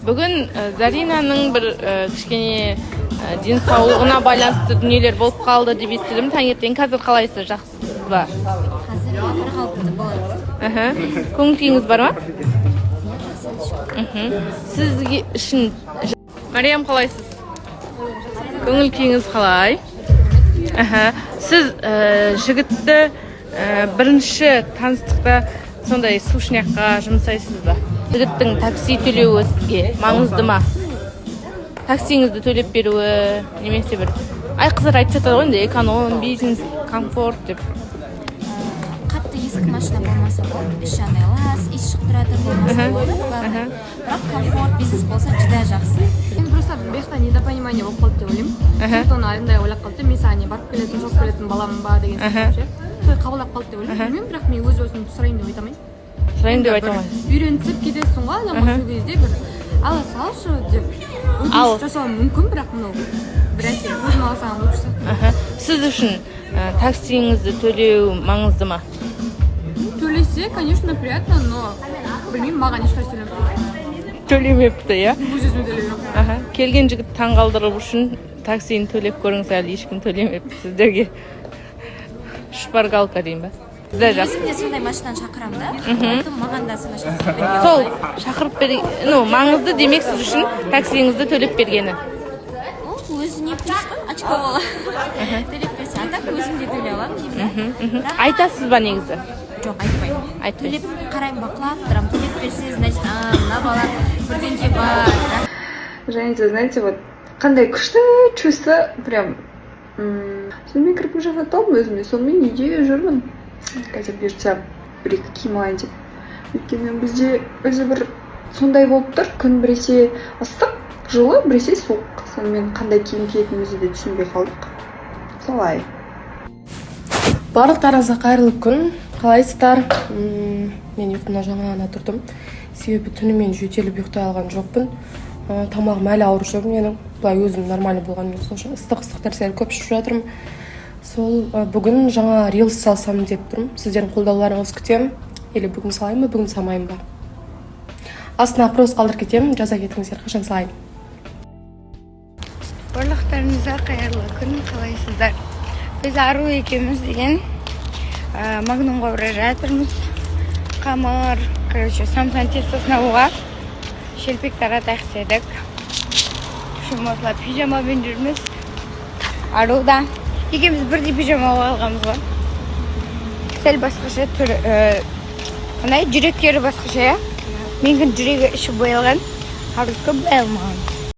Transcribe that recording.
Бүгін Заринаның бір кішкене денсаулығына байланысты дүниелер болып қалды деп естідім таңертең. Қазір қалайсыз, жақсысыз ба? Қазір бір қалыпты болады. Көңіл күйіңіз бар ма? Иә, жақсы, шүкір. Сізге үшін. Мариям, қалайсыз? Көңіл күйіңіз қалай? Сіз жігітті бірінші таныстықта сондай сушняк қа жұмсайсыз ба? Жігіттің такси төлеуі сізге маңызды ма? Таксиіңізді төлеп беруі немесе бір ай, қыздар айтып жатады ғой енді, эконом, бизнес, комфорт деп. Қатты ескі машина болмаса болды, іші андай лас иіс шығып тұратын болмаса болды главное. Бірақ комфорт, бизнес болса, жүдә жақсы. Енді просто бұл жақта недопонимание болып қалды деп ойлаймын. Жігіт оны андай ойлап қалды да, мен саған не, барып келетін, жоқ келетін баламын ба деген сияқты ше, солай қабылдап қалды деп ойлаймын. Білмеймін, бірақ мен өз өзімді сұрайын деп айта алмаймын. Сұрайын деп Енді айта бір алмайсыз. Үйренісіп кетесің ғой адамға, сол кезде бір ала салшы деп өтініш жасауым мүмкін, бірақ мынау бір нәрсе өзім ала салған лучше сияқты. Сіз үшін таксиіңізді төлеу маңызды ма? Төлесе, конечно, приятно, но білмеймін, маған ешқайсысы төлемепті. Төлемепті, иә? Өз өзіме төлеп жүрмін. Келген жігіт таңғалдыру үшін таксиін төлеп көріңіз, әлі ешкім төлемепті сіздерге. Шпаргалка деймін ба? Жүдә жақсы. Өзім де сондай машинаны шақырамын да, поэтому маған да сондай шақырып берген. Сол шақырып бер, ну, маңызды демек сіз үшін таксиіңізді төлеп бергені. Ол өзіне плюс қой, очко бала төлеп берсе. А так өзім де төлей аламын деймін да. Бірақ Айтасыз ба негізі? Жоқ, айтпаймын. Айтпайсыз. Төлеп қараймын, бақылап тұрамын. Төлеп берсе, значит, а, мына бала бірдеңке бар. Және де, знаете, вот қандай күшті чувство прям. Сонымен кірпік жасатып алдым өзіме, сонымен үйде жүрмін. Қазір бұйыртса, бір екі киім алайын деп, өйткені бізде өзі бір сондай болып тұр: күн біресе ыстық, жылы, біресе суық. Сонымен қандай киім киетінімізді де түсінбей қалдық солай. Барлықтарыңызға қайырлы күн! Қалайсыздар? Мен ұйқымнан жаңа ғана тұрдым, себебі түнімен жөтеліп ұйықтай алған жоқпын. Тамағым әлі ауырып жүр менің, былай өзім нормально болғанымен. Сол үшін ыстық ыстық нәрселер көп ішіп жатырмын. Сол бүгін жаңа рилс салсам деп тұрмын, сіздердің қолдауларыңызды күтемін. Или бүгін салайын ба, бүгін салмайын ба? Астына опрос қалдырып кетемін, жаза кетіңіздер, қашан салайын. Барлықтарыңызға қайырлы күн! Қалайсыздар? Біз Ару екеуміз деген Магнумға бара жатырмыз, қамыр, короче, самсаның тесто сын алуға, шелпек таратайық дедік. Шым осылай пижамамен жүрміз. Ару да, екеуміз бірдей пижама алғанбыз ғой, сәл басқаша түрі, мынай жүректері басқаша, иә. Менікінің жүрегі іші боялған, Арудікі боялмаған.